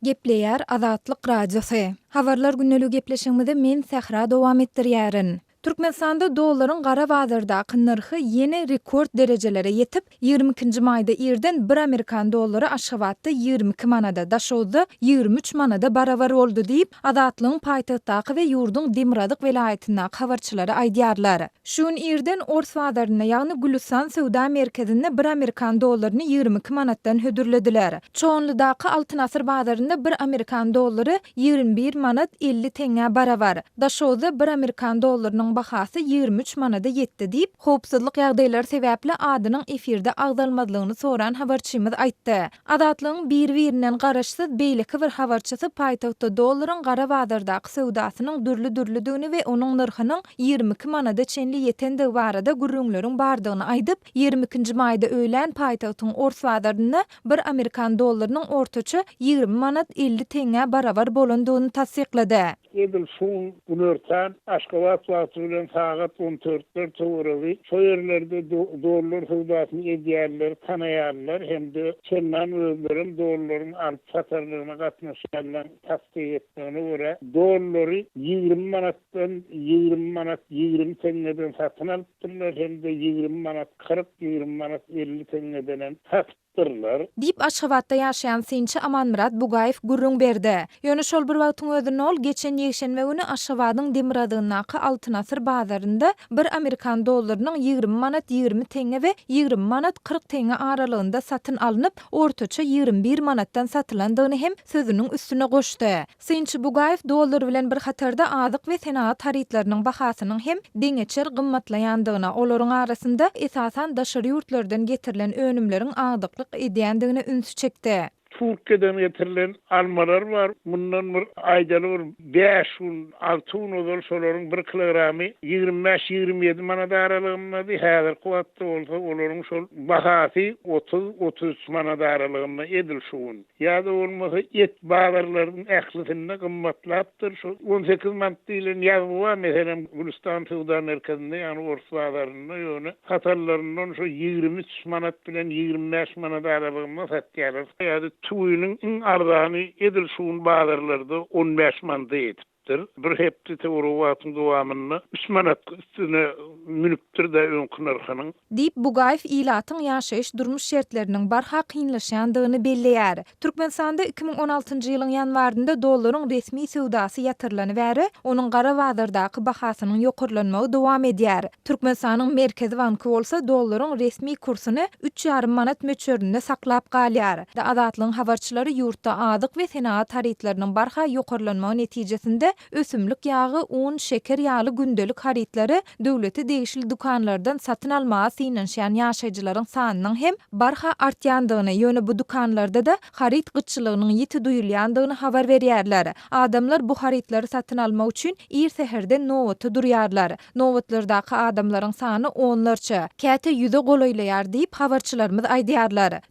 Gepleýär Azatlyk Radiosy. Habarlar gündeligi gepleşigimizi men Sähra dowam etdirýärin. Türkmenistanda dollaryň gara bazardaky nyrhy ýene rekord derejelere ýetip, 22-nji maýda irden bir amerikan dollary Aşgabatda 22 manada, Daşoguzda 23 manada barabar boldy diýip, Azatlygyň paýtagtdaky we ýurduň demirgazyk welaýatyndaky habarçylary aýdýarlar. Şu gün irden ors bazarynda, ýagny Gülüstan söwda merkezinde bir amerikan dollaryny 22 manatdan hödürlediler. Çoganlydaky Altyn asyr bazarynda bir amerikan dollary 21 manat 50 teňňä barabar. Daşoguzda bir amerikan dollarynyň bahasy 23 manada ýetdi diýip, howpsuzlyk ýagdaýlary sebäpli adynyň efirde agzalmazlygyny soran habarçymyz aýtdy. Azatlygyň biri-birinden garaşsyz beýleki bir habarçysy paýtagtda dollaryň gara bazardaky söwdasynyň dürli-dürlüdigini we onuň nyrhynyň 22 manada çenli ýetendigi barada gürrüňleriň bardygyny aýdyp, 22-nji maýda öýlän paýtagtyň ors bazarynda bir amerikan dollarynyň ortaça 20 manat 50 teňňä barabar bolandygyny tassyklady. Edil şu gün günortan Aşgabat wagty bilen sagat on dörtler töweregi şo ýerlerde dollar söwdasyny edýänleri tanaýanlar hem-de çendan özlerem dollaryň alyp-satarlygyna gatnaşýanlaryň tassyk etmegine görä, dollary 20 manatdan, 20 manat 20 teňňeden satyn alypdyrlar hem-de 20 manat 40, 20 manat 50 teňňedenem satypdyrlar. Dyrlar. Diýip, Aşgabatda ýaşaýan synçy Amanmyrat Bugaýew gürrüň berdi. Ýöne şol bir wagtyň özünde ol geçen ýekşenbe güni Aşgabadyň demirgazygyndaky Altyn asyr bazarynda bir amerikan dollarynyň 20 manat 20 teňňe we 20 manat 40 teňňe aralygynda satyn alnyp, ortaça 21 manatdan satylandygyny hem sözüniň üstüne goşdy. Synçy Bugaýew dollar bilen bir hatarda azyk we senagat harytlarynyň bahasynyň hem deňeçer gymmatlaýandygyna, olaryň arasynda, esasan, daşary ýurtlardan getirilen önümleriň agdyklyk edýändigine ünsi çekdi. Türkiýeden getirilen almalar bar. Mundan bir aýdaly bir bäş gün, alty gün ozal şolaryň bir kilogramy 25, 27 manat aralygyndady. Häzirki wagtda bolsa olaryň şol bahasy 30, 33 manat aralygynda edil şu gün. Ýa-da bolmasa et bazarlaryň ählisinde gymmatlapdyr. Şu 18 manat diýlen ýazgy bar, meselem, Gülüstan söwda merkezinde, ýagny ors bazarynda, ýöne satanlaryndan şu 23 manat bilen 25 manat aralygynda satýarlar. Ýa-da tüwiniň iň arzany edil şu gün bazarlarda 15 manada ýetipdir. Bir hepde töweregi wagtyň dowamynda üç manat üstüne münüpdir-dä öňki nyrhynyň. Diýip, Bugaýew ilatyň ýaşaýyş-durmuş şertleriniň barha kynlaşýandygyny belleýär. Türkmenistanda 2016-njy ýylyň ýanwarynda dollaryň resmi söwdasy ýatyrylany bäri, onuň gara bazardaky bahasynyň ýokarlanmagy dowam edýär. Türkmenistanyň Merkezi banky bolsa dollaryň resmi kursuny üç ýarym manat möçberinde saklap galýar. Azatlygyň habarçylary ýurtda azyk we senagat harytlarynyň barha ýokarlanmagy netijesinde ösümlik ýagy, un, şeker ýaly gündelik harytlary döwlete degişli dükanlardan satyn almaga synanyşýan ýaşaýjylaryň sanynyň hem barha artýandygyny, ýöne bu dükanlarda-da haryt gytçylygynyň ýiti duýulýandygyny habar berýärler. Adamlar bu harytlary satyn almak üçin ir säherden nobata durýarlar. Nobatlardaky adamlaryň sany onlarça, käte ýüze golaýlaýar diýip, habarçylarymyz aýdýarlar.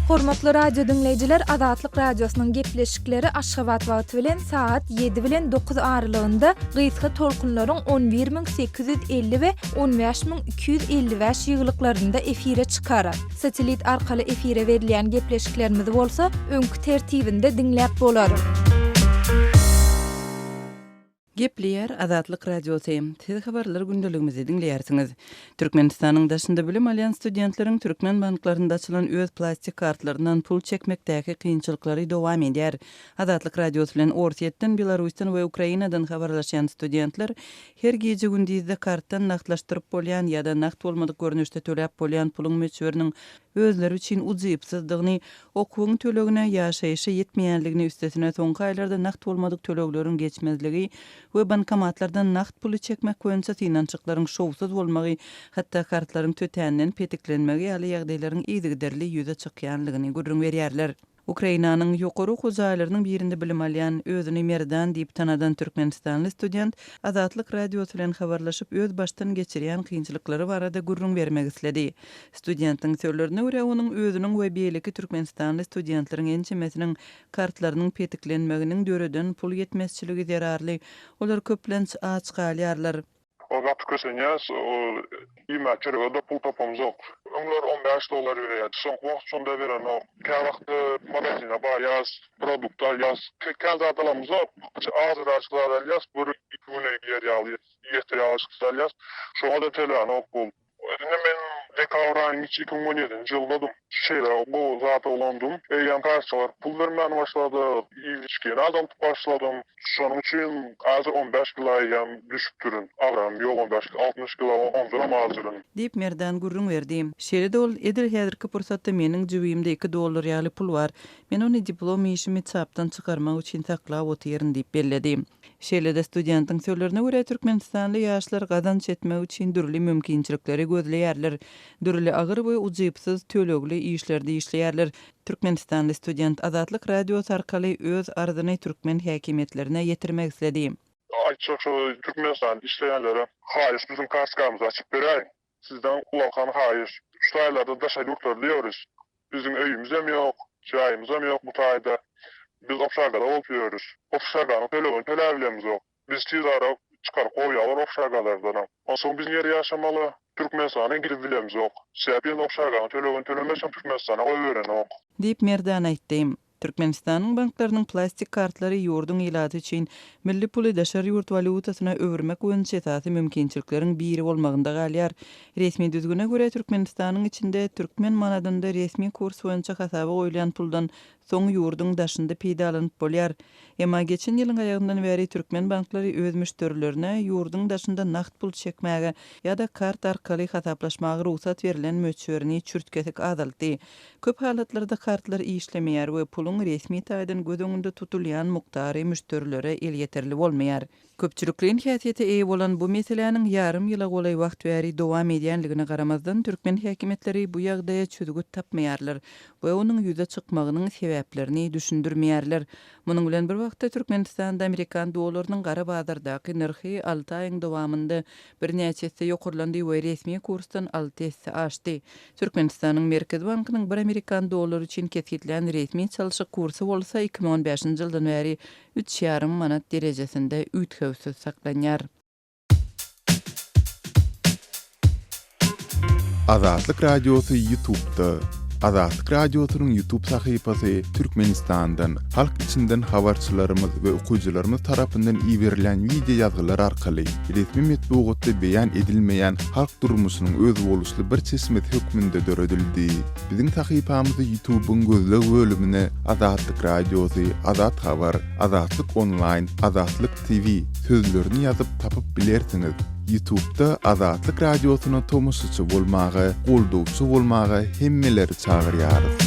Hormatly radio diňleýjiler, Azatlyk Radiosynyň gepleşikleri Aşgabat wagty bilen sagat 7 bilen 9 aralygynda gysga tolkunlaryň 11850 we 15255 ýygylyklarynda efire çykar. Satellit arkaly efire berilýän gepleşiklerimizi bolsa öňki tertibinde diňläp bolar. Gepleýär Azatlyk Radiosy, Siz habarlar gündeligimizi diňleýärsiňiz. Türkmenistanyň daşynda bilim alýan studentleriň türkmen banklarynda açylan öz plastik kartlaryndan pul çekmekdäki kynçylyklary dowam edýär. Azatlyk Radiosy bilen Orsýetden, Belarusdan we Ukrainadan habarlaşýan studentler her gije-gündizde kartdan nagtlaşdyryp bolýan ýa-da nagt bolmadyk görnüşde töläp bolýan puluň möçberiniň özleri üçin ujypsyzdygyny, okuwyň tölegine, ýaşaýşa ýetmeýänligini, üstesine soňky aýlarda nagt bolmadyk tölegleriň geçmezligi we bankomatlardan nagt puly çekmek boýunça synanyşyklaryň şowsuz bolmagy, hatda kartlaryň tötänden petiklenmegi ýaly ýagdaýlaryň yzygiderli ýüze çykýanlygyny gürrüň berýärler. Ukrainanyň ýokary okuw jaýlarynyň birinde bilim alýan, özüni Merdan diýip tanadan türkmenistanly student Azatlyk Radiosy bilen habarlaşyp, öz başdan geçirýän kynçylyklary barada gürrüň bermek isledi. Studentiň sözlerine görä, onuň özüniň we beýleki türkmenistanly studentleriň ençemesiniň kartlarynyň petiklenmeginiň döreden pul ýetmezçiligi zerarly, olar köplenç aç galýarlar. O gaty kösenýäs, o iýmäge çörege-de pul tapamzok. Öňler 15 dollar berýärdi, soňky wagt şonda berenok. Käwagt magazine barýas, produkt alýas. Kän zat alamzok, azraçyk zat alýas, bir iki güne giýer ýaly, ýeter ýaly alýas. Şoňa-da tölänok pul. Indi men dekabr aýynyň içi 2017-nji ýyldadym. Şeýle gowy zat ulandym. Eýýäm kartçalar pul bermän başlady. Iýip-içgini azaltyp başladym. Şonuň üçin häzir on bäş kilo eýýäm düşüpdirin. Agramym ýok on bäş kilo, 60 kilo ondanam azdyryn. Diýip, Merdan gürrüň berdi. Şeýle-de ol, Edil häzirki pursatda meniň jübimde iki dollar ýaly pul bar. Men ony diplom işimi çapdan çykarmak üçin saklap otyryn diýip belledi. Şeýle-de studentiň sözlerine görä, türkmenistanly ýaşlar gazanç etmek üçin dürli mümkinçilikleri gözleýärler, dürli agyr we ujypsyz tölegli işlerde işleýärler. Türkmenistanly student Azatlyk Radiosy arkaly öz arzyny türkmen häkimiýetlerine ýetirmek isledi. Aýtjak şo Türkmenistanda işleýänlere haýyş biziň kartçkamyzy açyp beräýiň. Sizden ulakan haýyş. Şu taýlarda daşary ýurtlarda ýörüs. Biziň öýümizem ýok, jaýymyzam ýok bu taýda. Biz obşagada bolup ýörüs. Obşaganyň tölegini töläbilemizok. Bizi tiz ara çykaryp goýýarlar obşagalardanam. Onsoň biz nirde ýaşamaly? Türkmenistana gidip bilemizok. Sebäp ýene obşaganyň tölegini tölemeseň Türkmenistana goýberenok. Diýip, Merdan aýtdy. Türkmenistanyň banklarynyň plastik kartlary ýurduň ilaty üçin milli puly daşary ýurt walýutasyna öwürmek boýunça esasy mümkinçilikleriň biri bolmagynda galýar. Resmi düzgüne görä, Türkmenistanyň içinde türkmen manadynda resmi kurs boýunça hasaba goýulýan puldan soň ýurduň daşynda peýdalanyp bolýar. Emma geçen ýylyň aýagyndan bäri türkmen banklary öz müşderilerine ýurduň daşynda nagt pul çekmäge ýa-da kart arkaly hasaplaşmaga rugsat berlen möçberini çürt-kesik azaltdy. Köp halatlarda kartlar işlemeýär we puluň resmi taýdan göz öňünde tutulýan mukdary müşderilere elýeterli bolmaýar. Köpçülikleýin häsiýete eýe bolan bu meseläniň ýarym ýyla golaý wagt bäri dowam edýänligine garamazdan, türkmen häkimiýetleri bu ýagdaýa çözgüt tapmaýarlar we onuň ýüze çykmagynyň sebäplerini düşündirmeýärler. Munuň bilen bir wagtda, Türkmenistanda amerikan dollarynyň gara bazardaky nyrhy alty aýyň dowamynda birnäçe esse ýokarlandy we resmi kursdan alty esse aşdy. Türkmenistanyň Merkezi bankynyň bir amerikan dollary üçin kesgitlän resmi çalşyk kursy bolsa 2015-nji ýyldan bäri üç ýarym manat derejesinde üýtgewsiz saklanýar. Azatlyk Radiosy Ýutubda. Azatlyk Radiosynyň Ýutub sahypasy Türkmenistandan, halk içinden habarçylarymyz we okyjylarymyz tarapyndan iberilýän wideo ýazgylar arkaly resmi metbugatda beýan edilmeýän halk durmuşynyň özboluşly bir çeşmesi hökmünde döredildi. Biziň sahypamyzy Ýutubyň gözleg bölümine Azatlyk Radiosy, Azat Habar, Azatlyk Onlaýn, Azatlyk TV sözlerini ýazyp tapyp bilersiňiz. Ýutubda Azatlyk Radiosyna tomaşaçy bolmaga, goldawçy bolmaga hemmeleri çagyrýarys.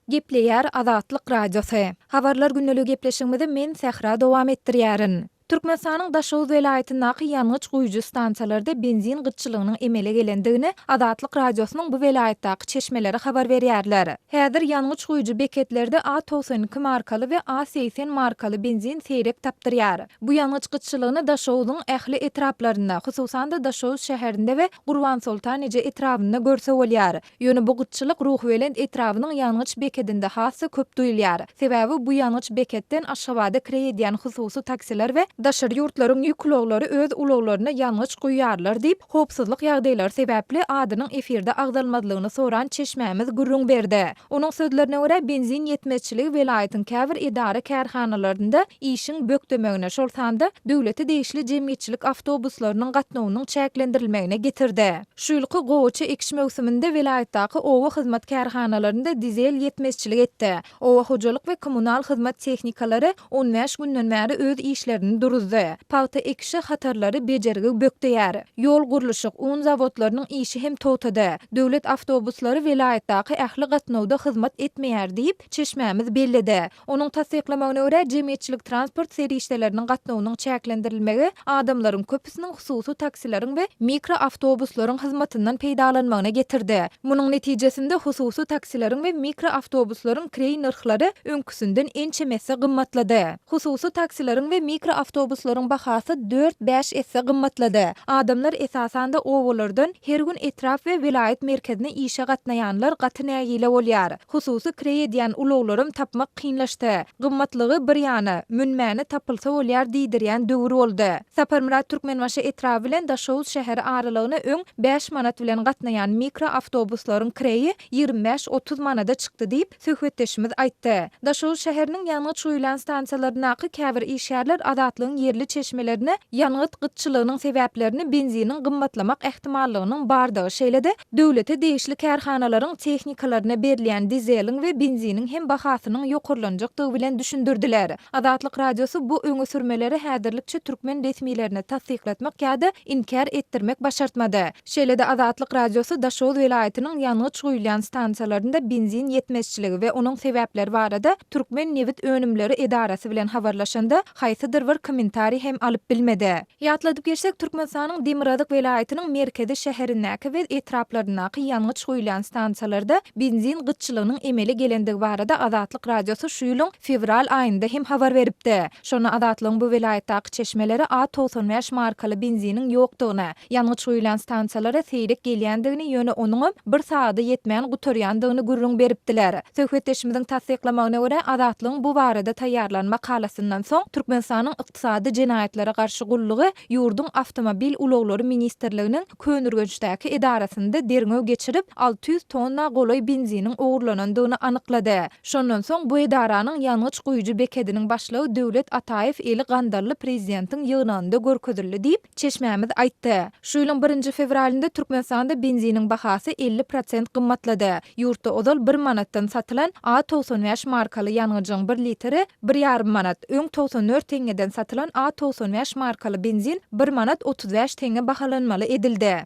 Gepleýär Azatlyk Radiosy. Habarlar gündeligi gepleşigimizi men Sähra dowam etdirýärin. Türkmenistanyň Daşoguz welaýatyndaky ýangyç guýujy stansiýalarda benzin gytçylygynyň emele gelendigini Azatlyk Radiosynyň bu welaýatdaky çeşmeleri habar berýärler. Häzir ýangyç guýujy beketlerde A 92 markaly we A 80 markaly benzin seýrek tapdyrýar. Bu ýangyç gytçylygyny Daşoguzyň ähli etraplarynda, hususan-da Daşoguz şäherinde we Gurbansoltan eje etrabynda görse bolýar. Ýöne bu gytçylyk Ruhubelent etrabynyň ýangyç bekedinde has-da köp duýulýar. Sebäbi bu ýangyç beketden Aşgabada kireý edýän hususy taksiler we daşary ýurtlaryň ýük ulaglary öz ulaglaryna ýangyç guýýarlar diýip, howpsuzlyk ýagdaýlary sebäpli adynyň efirde agzalmazlygyny soran çeşmämiz gürrüň berdi. Onuň sözlerine görä, benzin ýetmezçiligi welaýatyň käbir edara-kärhanalarynda işiň bökdemegine, şol sanda döwlete degişli jemgyýetçilik awtobuslarynyň gatnawynyň çäklendirilmegine getirdi. Şu ýylky gowaça ekiş möwsüminde welaýatdaky oba hyzmat kärhanalarynda dizel ýetmezçilik etdi. Oba hojalyk we kommunal hyzmat tehnikalary on bäş günden bäri öz işlerini duruzdy. Pagta ekişi hatarlary bejergi bökdeýär. Ýol gurluşyk, un zawodlarynyň işi hem togtady. Döwlet awtobuslary welaýatdaky ähli gatnawda hyzmat etmeýär diýip, çeşmämiz belledi. Onuň tassyklamagyna görä, jemgyýetçilik transport serişdeleriniň gatnawynyň çäklendirilmegi adamlaryň köpüsiniň hususy taksileriň we mikroawtobuslaryň hyzmatyndan peýdalanmagyna getirdi. Munuň netijesinde, hususy taksileriň we mikroawtobuslaryň kireý nyrhlary öňküsinden ençeme esse gymmatlady. Hususy taksileriň we mikroawtobuslaryň. awtobuslaryň bahasy dört-bäş esse gymmatlady. Adamlar, esasan-da, obalardan her gün etrap we welaýat merkezine işe gatnaýanlar gaty nägile bolýar. Hususy kireý edýän ulaglaram tapmak kynlaşdy. Gymmatlygy bir ýana, münmäne tapylsa bolýar diýdirýän döwür boldy. Saparmyrat Türkmenbaşy etraby bilen Daşoguz şäheri aralygyna öň bäş manat bilen gatnaýan mikro awtobuslaryň kireýi 25-30 manada çykdy diýip, söhbetdeşimiz aýtdy. Daşoguz şäheriniň ýangyç guýulýan stansiýalaryndaky käbir işgärler Azatlygyň ýerli çeşmelerine ýangyt gytçylygynyň sebäplerini benziniň gymmatlamak ähtimallygynyň bardygy, şeýle-de, döwlete degişli kärhanalaryň tehnikalaryna berilýän dizeliň we benziniň hem bahasynyň ýokarlanjakdygy bilen düşündirdiler. Azatlyk Radiosy bu öňe sürmeleri häzirlikçe türkmen resmilerine tassyklatmak ýa-da inkär etdirmek başartmady. Şeýle-de Azatlyk Radiosy Daşoguz welaýatynyň ýangyç guýulýan stansiýalarynda benzin ýetmezçiligi we onuň sebäpleri barada Türkmen nebit önümleri edarasy bilen habarlaşanda, haýsydyr bir kommentariý hem alyp bilmedi. Ýatladyp geçsek, Türkmenistanyň demirgazyk welaýatynyň merkezi şäherindäki we etraplaryndaky ýangyç guýulýan stansiýalarda benzin gytçylygynyň emele gelendigi barada Azatlyk Radiosy şu ýylyň fewral aýynda hem habar beripdi. Şonda Azatlygyň bu welaýatdaky çeşmeleri A 95 markaly benziniň ýokdugyny, ýangyç guýulýan stansiýalara seýrek gelýändigini, ýöne onuňam bir sagada ýetmän gutarýandygyny gürrüň beripdiler. Söhbetdeşimiziň tassyklamagyna görä, Azatlygyň bu barada taýýarlan makalasyndan soň, Türkmenistanyň Ykdysady jenaýatlara garşy gullugy ýurduň Awtomobil ulaglary ministrliginiň Köneürgençdäki edarasynda derňew geçirip, 600 tonna golaý benziniň ogurlanandygyny anyklady. Şondan soň bu edaranyň ýangyç guýujy bekediniň başlygy Döwlet Ataýew eli gandally prezidentiň ýygnagynda görkezildi diýip, çeşmämiz aýtdy. Şu ýylyň birinji fewralynda Türkmenistanda benziniň bahasy 50 prosent gymmatlady. Ýurtda ozal bir manatdan satylan A 95 markaly ýangyjyň bir litri bir ýarym manat, öň 94 teňňeden satylan A 95 markaly benzin bir manat 35 teňňe bahalanmaly edildi.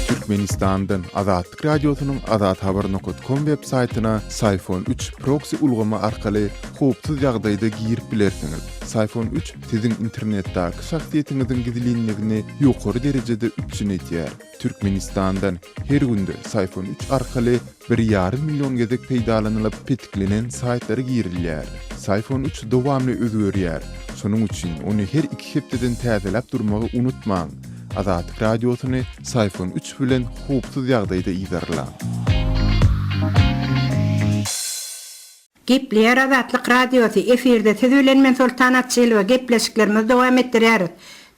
Türkmenistandan Azatlyk Radiosynyň azathabar nokat kom web saýtyna Syfon 3 proksi ulgamy arkaly howpsuz ýagdaýda girip bilersiňiz. Syfon 3 siziň internetdäki şahsyýetiňiziň gizlinligini ýokary derejede üpjün edýär. Türkmenistandan her günde Syfon 3 arkaly bir ýarym million gezek peýdalanylyp petiklenen saýtlara girilýär. Syfon 3 dowamly özgerýär. Şonuň üçin ony her iki hepdeden täzeläp durmagy unutmaň. Azatlyk Radiosyny Syfon 3 bilen howpsuz ýagdaýda yzarlaň. Gepleýär Azatlyk Radiosy, efirde siz bilen men Soltan Açylowa gepleşiklerimizi dowam etdirýäris.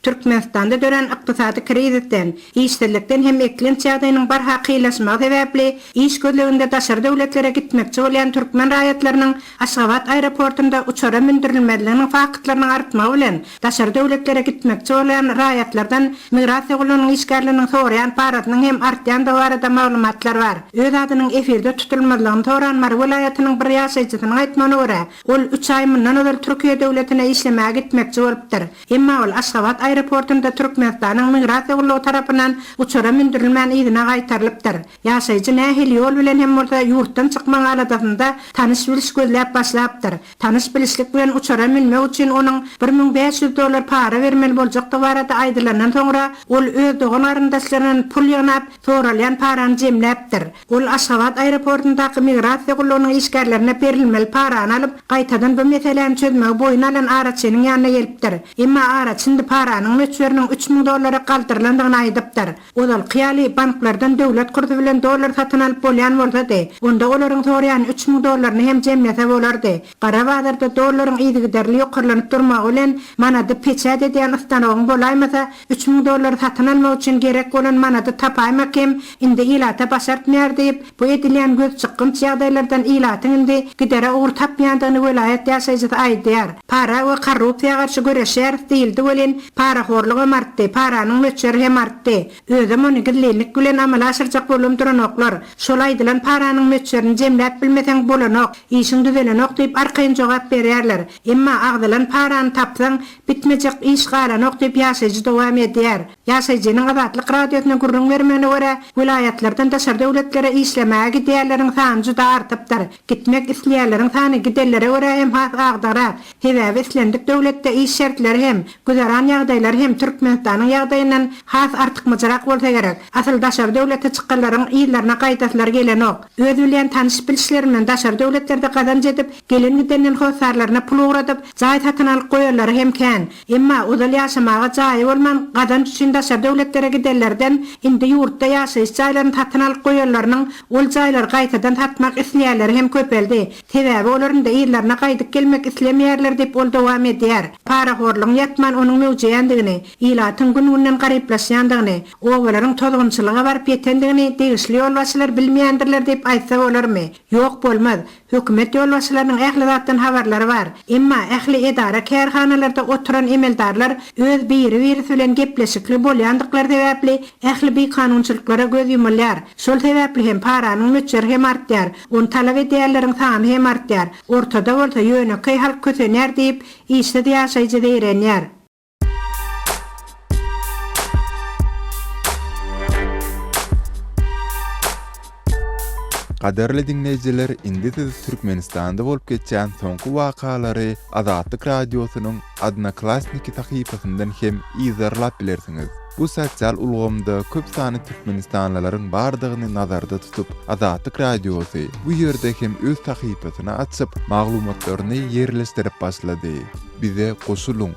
Türkmenistanda dörän ykdysady krizisden, işsizlikden hem eklenç ýagdaýynyň barha kynlaşmagy sebäpli iş gözleginde daşary döwletlere gitmekçi bolýan türkmen raýatlarynyň Aşgabat aeroportunda uçara mündürilmezliginiň faktlarynyň artmagy bilen Daşary döwletlere gitmekçi bolýan raýatlardan migrasiýa gullugynyň işgärleriniň soraýan parasynyň hem artýandygy barada maglumatlar bar. Öz adynyň efirde tutulmazlygyny soran Mary welaýatynyň bir ýaşaýjysynyň aýtmagyna görä, ol üç aý mundan ozal Türkiýe döwletine işlemäge gitmekçi bolupdyr. Emma ol Aşgabat aeroportunda Türkmenistanyň migrasiýa gullugy tarapyndan uçara mündürilmän yzyna gaýtarylypdyr. Ýaşaýjy nähili ýol bilen hem bolsa ýurtdan çykmagyň aladasynda tanyş-biliş gözläp başlapdyr. Tanyş-bilişlik bilen uçara münmek üçin onuň 1500 dollar para bermeli boljakdygy barada aýdylandan soňra, ol öz dogan-garyndaşlaryndan pul ýygnap, soralýan parany jemläpdir. Ol Aşgabat aeroportundaky migrasiýa gullugynyň işgärlerine berilmeli parany alyp, gaýtadan bu meseläni çözmegi boýun alan araçynyň ýanyna gelipdir. Emma araçy indi paranyň möçberiniň 3000 dollara galdyrylandygyny aýdypdyr. Ozalky ýaly, banklardan döwlet kursy bilen dollar satyn alyp bolýan bolsady, onda olaryň soraýan 3000 dollaryny hem jemlese bolardy. Gara bazarda dollaryň yzygiderli ýokarlanyp durmagy bilen, manady peçat edýän ystanogyň bolaýmasa, 3000 dollary satyn almak üçin gerek bolan manady tapaýmak hem indi ilata başartmaýar diýip, bu edilýän gözçykgynç ýagdaýlardan ilatyň indi gidere ugur tapmaýandygyny welaýat ýaşaýjysy aýdýar. Para we korrupsiýa garşy göreşýäris diýildi welin, parahorlugam artdy, paranyň möçberi hem artdy. Özem ony gizlinlik bilen amala aşyrjak bolubam duranoklar. Şol aýdylan paranyň möçberini jemläp bilmeseň bolanok, işiň düzelenok diýip arkaýyn jogap berýärler. Emma agzalan parany tapsaň, bitmejek iş galanok diýip ýaşaýjy dowam edýär. Ýaşaýjynyň Azatlyk Radiosyna gürrüň bermegine görä, welaýatlardan daşary döwletlere işlemäge gidýänleriň sany juda artypdyr. Gitmek isleýänleriň sany gidenlere görä hem has agdygrak. Sebäbi islendik döwletde iş şertleri hem, güzeran ýagdaýlary hem Türkmenistanyň ýagdaýyndan has artykmajyrak bolsa gerek. Asyl daşary döwlete çykanlaryň yzlaryna gaýdaslary gelenok. Öz bilýän tanyş-bilişlerimden daşary döwletlerde gazanç edip, gelen-gidenden hossarlaryna pul ugradyp, jaý satyn alyp goýanlary hem kän. Emma ozal ýaşamaga jaýy bolman, gazanç üçin daşary döwletlere gidenlerden indi ýurtda ýaşaýyş jaýlaryny satyn alyp goýanlarynyň ol jaýlary gaýtadan satmak isleýänleri hem köpeldi. Sebäbi olar indi yzlaryna gaýdyp gelmek islemeýärler diýip ol dowam edýär. Parahorlugyň ýatman onuň möwjeýändigini, ilatyň gün-günden garyplaşýandygyny, obalaryň tozgunçylyga baryp ýetendigini degişli ýolbaşçylar bilmeýändirler diýip aýtsa bolarmy? Ýok bolmaz. Hökümet ýolbaşçylarynyň ähli zatdan habarlary bar. Emma ähli edara-kärhanalarda oturan emeldarlar öz biri-birisi bilen gepleşikli bolýandyklary sebäpli ähli bikanunçylyklara göz ýumulýar. Şol sebäpli hem paranyň möçberi hem artýar, ony talap edýänleriň sany hem artýar. Ortada bolsa ýönekeý halk kösenýär diýip, işsiz ýaşaýjy zeýrenýär. Gadyrly diňleýjiler, indi siz Türkmenistanda bolup geçýän soňky wakalary Azatlyk Radiosynyň Odnoklassniki sahypasyndan hem yzarlap bilersiňiz. Bu sosial ulgamda köp sanly türkmenistanlylaryň bardygyny nazarda tutup, Azatlyk Radiosy bu ýerde hem öz sahypasyny açyp, maglumatlaryny ýerleşdirip başlady. Bize goşulyň!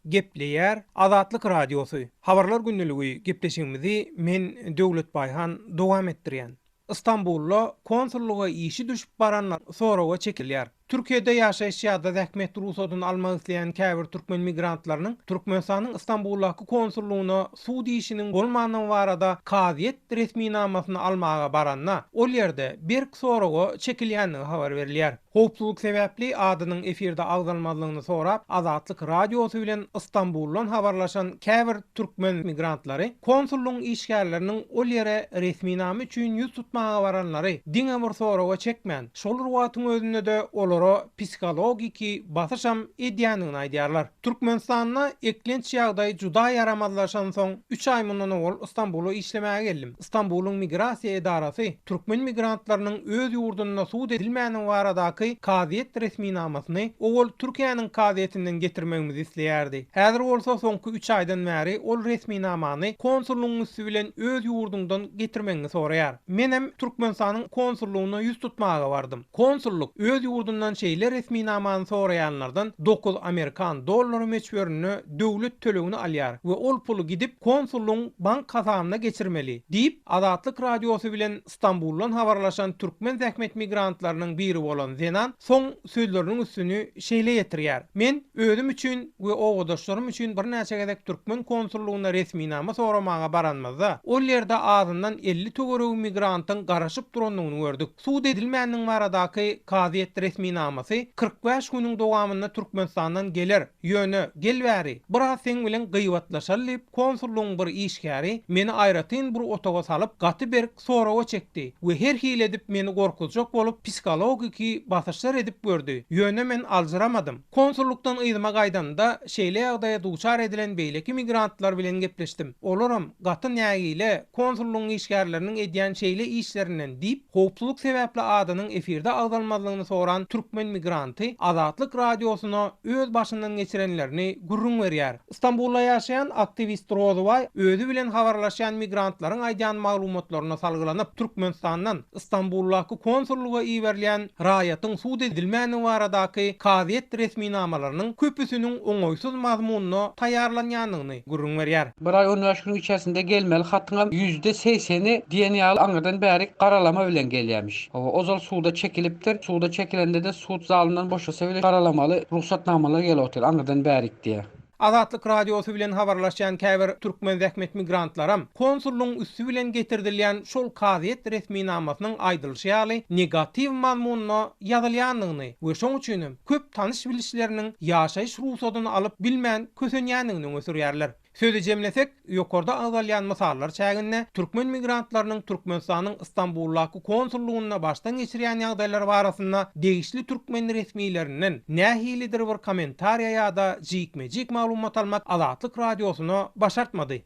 Gepleýär Azatlyk Radiosy, Habarlar gündeligi gepleşigimizi men Döwlet Baýhan dowam etdirýän. Stambulda konsullyga işi düşüp baranlar soraga çekilýär. Türkiýede ýaşaýyş ýa-da zähmet rugsadyny almak isleýän käbir türkmen migrantlarynyň Türkmenistanyň Stambuldaky konsullygyna sud işiniň bolmandygy barada kazyýet resminamasyny almaga baranda, ol ýerde berk soraga çekilýändigi habar berilýär. Howpsuzlyk sebäpli adynyň efirde agzalmazlygyny sorap, Azatlyk Radiosy bilen Stambuldan habarlaşan käbir türkmen migrantlary konsullygyň işgärleriniň ol ýere resminama üçin ýüz tutmaga baranlary diňe bir soraga çekmän, şol bir wagtyň özünde-de olara psihologiki basyşam edýändigini aýdýarlar. Türkmenistanda eklenç ýagdaý juda ýaramazlaşansoň, üç aý mundan owal Stambula işlemäge geldim. Stambulyň migrasiýa edarasy türkmen migrantlarynyň öz ýurdunda sud edilmäni baradaky kazyýet resminamasyny owal Türkiýäniň kazyýetinden getirmegimizi isleýärdi. Häzir bolsa soňky üç aýdan bäri ol resminamany konsullygyň üsti bilen öz ýurduňdan getirmegiňi soraýar. Menem Türkmenistanyň konsullygyna ýüz tutmaga bardym. Konsullyk öz ýurdundan şeýle resminamany soraýanlardan dokuz amerikan dollary möçberinde döwlet tölegini alýar we ol puly gidip konsullygyň bank hasabyna geçirmeli, diýip, Azatlyk Radiosy bilen Stambuldan habarlaşan türkmen zähmet migrantlarynyň biri bolan zenan soň sözleriniň üstüni şeýle ýetirýär, Men özüm üçin we obadaşlarym üçin birnäçe gezek türkmen konsullygyna resminama soramaga baranymyzda, ol ýerde azyndan 50 töweregi migrantyň garaşyp durandygyny gördük. Sud edilmändigiň baradaky kazyýet resminamasy 45 günüň dowamynda Türkmenistandan geler, ýöne gel bäri, biraz seň bilen gyýbatlaşaly diýip, konsullygyň bir işgäri meni aýratyn bir otaga salyp, gaty berk soraga çekdi we her hili edip meni gorkuzjak bolup psihologiki basyşlar edip gördi, ýöne men aljyramadym. Konsullykdan yzyma gaýdanymda şeýle ýagdaýa duçar edilen beýleki migrantlar bilen gepleşdim. Olaram gaty nägile konsullygyň işgärleriniň edýän şeýle işlerinden diýip, howpsuzlyk sebäpli adynyň efirde agzalmazlygyny soran türkmen migranty Azatlyk Radiosyna öz başyndan geçirenlerini gürrüň berýär. Stambulda ýaşaýan aktiwist Rozybaý özi bilen habarlaşýan migrantlaryň aýdýan maglumatlaryna salgylanyp, Türkmenistandan Stambuldaky konsullyga iberilýän raýatyň sud edilmändigi baradaky kazyýet resminamalarynyň köpüsiniň oňaýsyz mazmunda taýýarlanýandygyny gürrüň berýär. Bir aý on bäş günüň içerisinde gelmeli hatyňam ýüzde segseni diýen ýaly aňyrdan bärik garalama bilen gelýämiş. Hawa, ozal suda çekilipdir. Suda çekilende-de sud zalyndan boşasa bile garalamaly rugsatnamalar gelip otyr aňyrdan bärik diýýär. Azatlyk Radiosy bilen habarlaşýan käbir türkmen zähmet migrantlaram konsullygyň üsti bilen getirdilýän şol kazyýet resminamasynyň aýdylyşy ýaly negatiw mazmunda ýazylýandygyny we şoň üçinem köp tanyş-bilişleriniň ýaşaýyş rugsadyny alyp bilmän kösenýändigini öňe sürýärler. Sözi jemlesek, ýokarda agzalýan mysallar çäginde türkmen migrantlarynyň Türkmenistanyň Stambuldaky konsullygynda başdan geçirýän ýagdaýlary barasynda degişli türkmen resmilerinden nähilidir bir kommentariýa ýa-da jikme-jik maglumat almak Azatlyk Radiosyna başartmady.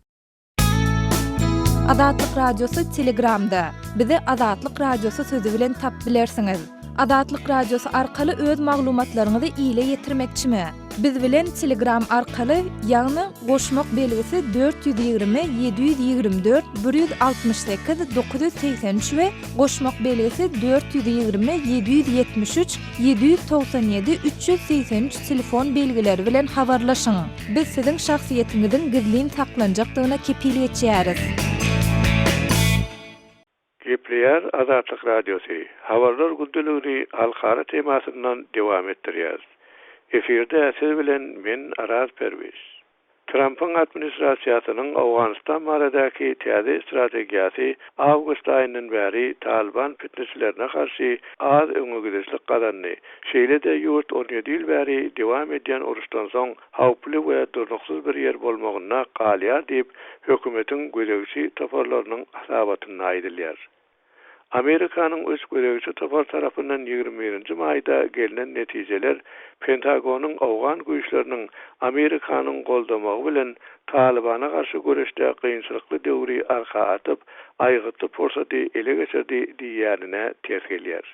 Azatlyk Radiosy Telegramda, Bizi Azatlyk Radiosy sözi bilen tapyp bilersiňiz. Azatlyk Radiosy arkaly öz maglumatlaryňyzy ile ýetirmekçimi? Biz bilen Telegram arkaly, ýagny goşmak belgisi 420 724 168 983 we goşmak belgisi 420 773 797 383 telefon belgileri bilen habarlaşyň. Biz siziň şahsyýetiňiziň gizlin saklanjakdygyna kepil geçýäris. Gepleýär Azatlyk Radiosy, Habarlar gündeligini halkara temasyndan dowam etdirýäris. Efirde siz bilen men Araz Perwiz. Trampyň administrasiýasynyň Owganystan baradaky täze strategiýasy awgust aýyndan bäri Talyban pitneçilerine garşy az öňegidişlik gazandy. Şeýle-de ýurt 17 ýyl bäri dowam edýän uruşdan soň howply we durnuksyz bir ýer bolmagynda galýar diýip, hökümetiň gözegçi toparlarynyň hasabatynda aýdylýar. Amerikanyň üç gözegçi topary tarapyndan 21 nji maýda gelnen netijeler Pentagonyň owgan güýçleriniň Amerikanyň goldamagy bilen Talybana garşy göreşde kynçylykly döwri arka atyp, aýgytly pursady ele geçirdi diýýänine ters gelýär.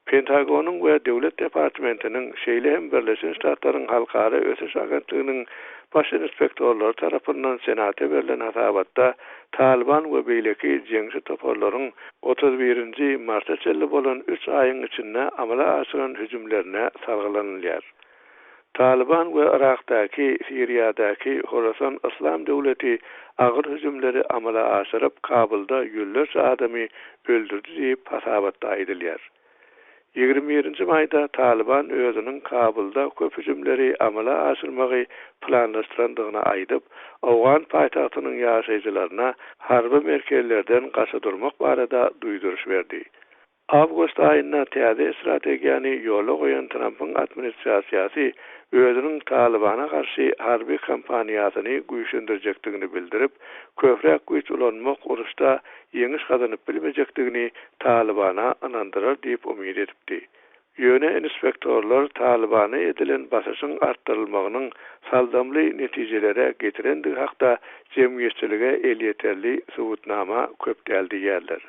Pentagonyň we Döwlet departementiniň, şeýle hem Birleşen Ştatlaryň Halkara ösüş agentliginiň baş inspektorlary tarapyndan Senata berlen hasabatda Talyban we beýleki jeňçi toparlaryň 31 nji marta çenli bolan üç aýyň içinde amala aşyran hüjümlerine salgylanylýar. Talyban we Yrakdaky, Siriýadaky Horasan yslam döwleti agyr hüjümleri amala aşyryp, Kabulda ýüzlerçe adamy öldürdi diýip, hasabatda aýdylýar. 21 nji maýda Talyban özüniň Kabulda köp hüjümleri amala aşyrmagy planlaşdyrandygyny aýdyp, owgan paýtagtynyň ýaşaýjylaryna harby merkezlerden gaça durmak barada duýduryş berdi. Awgust aýynda täze strategiýany ýola goýan Trampyň administrasiýasy özüniň Talybana garşy harby kampaniýasyny güýçlendirjekdigini bildirip, köpräk güýç ulanmak uruşda ýeňiş gazanyp bilmejekdigini Talybana ynandyrar diýip umyt edipdi. Ýöne inspektorlar Talybana edilen basyşyň artdyrylmagynyň saldamly netijelere getirendigi hakda jemgyýetçilige elýeterli subutnama köp däl diýýärler.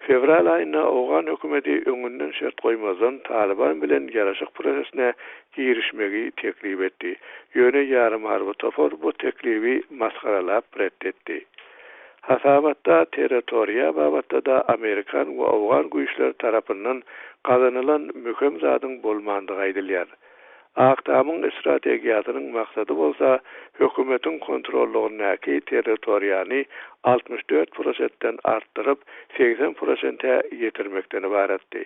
Fewral aýynda owgan hökümeti öňünden şert goýmazdan Talyban bilen ýaraşyk prosesine girişmegi teklip etdi. Ýöne ýarymharby topar bu teklibi masgaralap ret etdi. Hasabatda territoriýa babatda-da amerikan we owgan güýçleri tarapyndan gazanylan möhüm zadyň bolmandygy aýdylýar. Ak Tamyň strategiýasynyň maksady bolsa hökümetiň kontrollygyndaky territoriýany 64 prosentden artdyryp, 80 prosente ýetirmekden ybaratdy.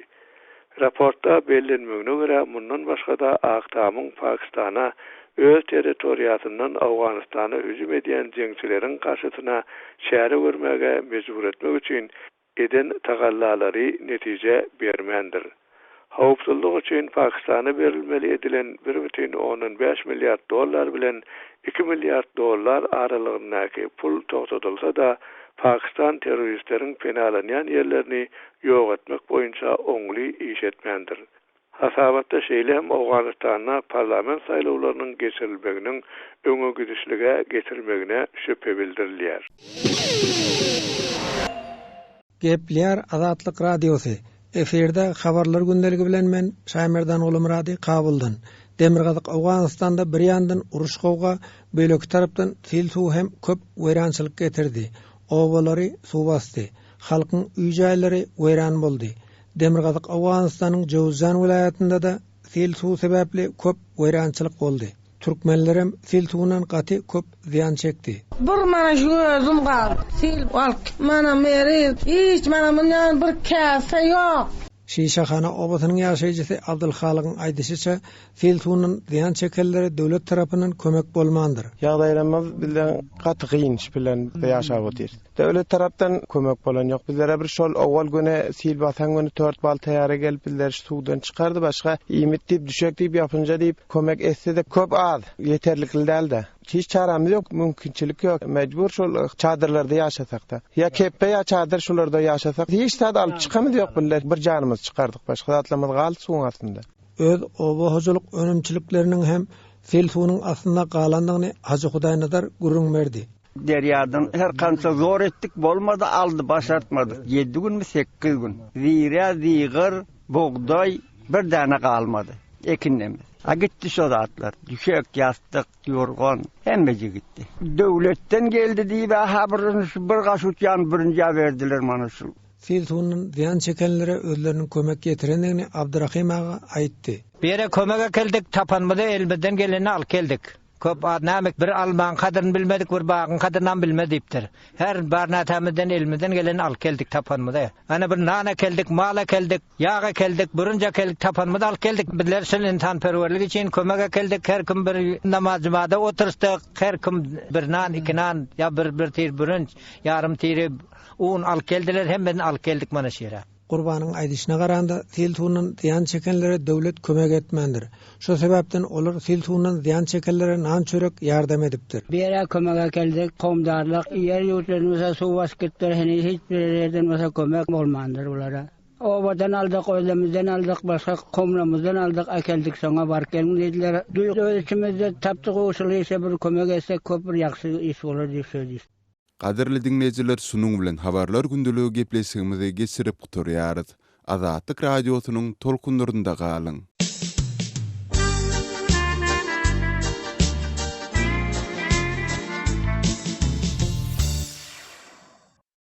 Raportda bellenmegine görä, mundan başga-da Ak Tamyň Pakistana öz territoriýasyndan Owganystana hüjüm edýän jeňçileriň garşysyna çäre görmäge mejbur etmek üçin eden tagallalary netije bermändir. Howpsuzlyk üçin Pakistana berilmeli edilen bir bütin ondan bäş milliard dollar bilen iki milliard dollar aralygyndaky pul togtadylsa-da, Pakistan terroristleriň penalanýan ýerlerini ýok etmek boýunça oňly iş etmändir. Hasabatda şeýle hem Owganystanda parlament saýlawlarynyň geçirilmeginiň öňe gidişlige getirmegine şübhe bildirilýär. Gepleýär Azatlyk Radiosy, Efirde Habarlar gündeligi bilen men Şaýmerdan Gulumyrady Kabuldan. Demirgazyk Owganystanda bir ýandan uruş-gowga, beýleki tarapdan sil suwy hem köp weýrançylyk getirdi. Obalary suw basdy. Halkyň öý-jaýlary weýran boldy. Demirgazyk Owganystanyň Jöwüzjan welaýatynda-da sil suw sebäpli köp weýrançylyk boldy. Türkmenlerem sil suwundan gaty köp zyýan çekdi. Bir mana şu özüm galdy. Sil alyp gitdi. Mana meriz. Hiç mana mundan bir käse ýok. Şişehana obasynyň ýaşaýjysy Abdylhalygyň aýdyşyça, sil suwundan zyýan çekenlere döwlet tarapyndan kömek bolmandyr. Ýagdaýlarymyz bizden gaty kyn bilen ýaşap otyrys. Döwlet tarapdan kömek bolan ýok. Bizlere bir şol owal güni sil basan güni tort bal taýara gelip bizleri şu suwdan çykardy. Başga iýmit diýip, düşek diýip, ýapynja diýip kömek etse-de köp az, ýeterlikli däldi. Hiç çarämiz ýok, mümkinçilik ýok. Mejbur şol çadyrlarda ýaşasak-da. Ýa kepbe ýa çadyr şularda ýaşasak. Hiç zat alyp çykamyz ýok bile. Bir janymyzy çykardyk. Başga zatlarymyz galdy suwuň astynda. Öz oba hojalyk önümçilikleriniň hem sil suwunyň astynda galandygyny Hajy Hudaýnazar gürrüň berdi. Derýadan her kança zor etdik bolmady aldy başartmadyk ýedi günmi sekiz gün zire zygyr bugdaý bir däne galmady ekinimiz a gitdi şo zatlar düşek ýassyk ýorgan hemmeji gitdi döwletden geldi diýip ha bir bir gaşut ýan bürünja berdiler mana şu. Sil suwundan zyýan çekenlere özleriniň kömek ýetirendigini Abdyrahym aga aýtdy. Bu ýere kömege keldik tapanymyzy elimizden gelenini alyp geldik. Köp az näme, bir almaň gadyryny bilmedik, bir bagyň gadyrynam bilmez diýipdir. Her bar nätämizden elimizden gelenini alyp geldik tapanymyzy. Ana bir nan äkeldik, mal äkeldik, ýag äkeldik, bürünç äkeldik, tapanymyzy alyp geldik. Bizler şul ynsanperwerlik üçin kömek äkeldik. Her kim bir namaz-jumada oturyşdyk. Her kim bir nan, iki nan ýa bir bir tir bürünç, ýarym tiri un alyp geldiler. Hemmesini alyp geldik mana şu ýere. Gurbanyň aýdyşyna garanda, sil suwundan zyýan çekenlere döwlet kömek etmändir. Şo sebäpden olar sil suwundan zyýan çekenlere nan-çörek ýardam edipdir. Bu ýere kömege geldik, kowumdarlyk, ýer-ýurtlaryny bolsa suw basyp gitipdir, heniz hiç bir ýerden bolsa kömek bolmandyr bulara. Obadan aldyk, özlemizden aldyk, başga kowumlarymyzdan aldyk, äkeldik, şoňa baryp geliň diýdiler. Duýgy öz içimizde tapdyk, şul işe bir kömek etsek köp bir ýagşy iş bolar diýip şeý diýişdik. Gadyrly diňleýjiler şunuň bilen Habarlar gündeligi gepleşigimizi geçirip gutarýarys. Azatlyk Radiosynyň tolkunlarynda galyň!